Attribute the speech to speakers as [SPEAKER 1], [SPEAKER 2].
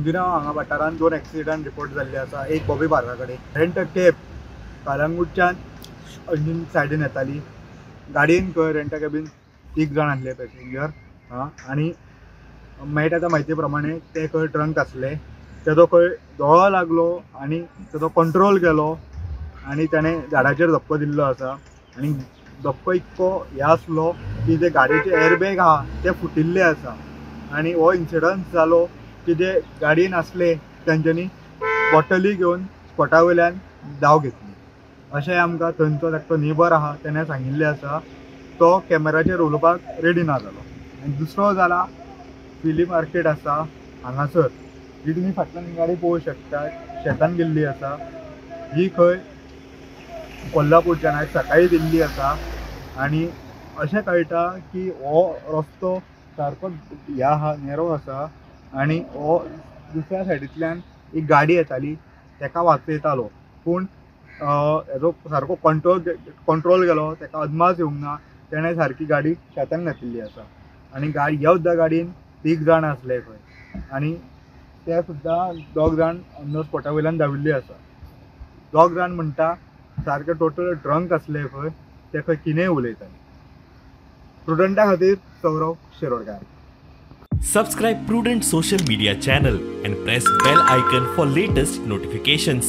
[SPEAKER 1] अंजुना हांगा वाठारांत 2 accident report जाल्ले आसा. एक बॉबी पार्का कडेन रेंट अ कॅब कलंगूटच्यान अंजुन सायडीन येताली. गाडयेन खंय रेंट अ कॅबीन 3 जाण आसले पॅसेंजर आनी मेळटा त्या म्हायती प्रमाणे ते खंय ड्रंक आसले. तेजो खंय दोळो लागलो आनी तेजो कंट्रोल गेलो आनी ताणें झाडाचेर धपको दिल्लो आसा. आनी धपको इतको हे आसलो की जे गाडयेचे एअरबॅग आहा ते फुटिल्ले आसा. आनी हो इन्सिडंट जालो की जे गाडयेन आसले तेंच्यांनी बॉटली घेवन स्पॉटा वयल्यान धांव घेतली. अशें आमकां थंयचो एकटो नेबर आहा तेणें सांगिल्लें आसा. तो कॅमेराचेर उलोवपाक रेडी ना जालो. आनी दुसरो जाला फिली मार्केट आसा हांगासर, ही तुमी फाटल्यान गाडी पळोवंक शकता, शेतान गेल्ली आसा. ही खंय कोल्हापूरच्यान आयज सकाळी दिल्ली आसा. आनी अशें कळटा की हो रस्तो सारको ह्या आहा, नेरो आसा आनी हो दुसऱ्या सायडींतल्यान एक गाडी येताली तेका वाचयतालो, पूण हेजो सारको कंट्रोल गेलो, तेका अदमास येवंक ना, तेणें सारकी गाडी शेतान घातिल्ली आसा. आनी गाडी ह्या सुद्दां गाडयेन 3 जाण आसले खंय आनी ते सुद्दां 2 जाण ऑन the स्पॉटा वयल्यान धांविल्ले आसा. 2 जाण म्हणटा सारके टोटल ड्रंक आसले खंय, ते खंय कितेंय उलयताले. प्रुडंटा खातीर Saurav Shirodkar.
[SPEAKER 2] Subscribe Prudent social media channel and press bell icon for latest notifications.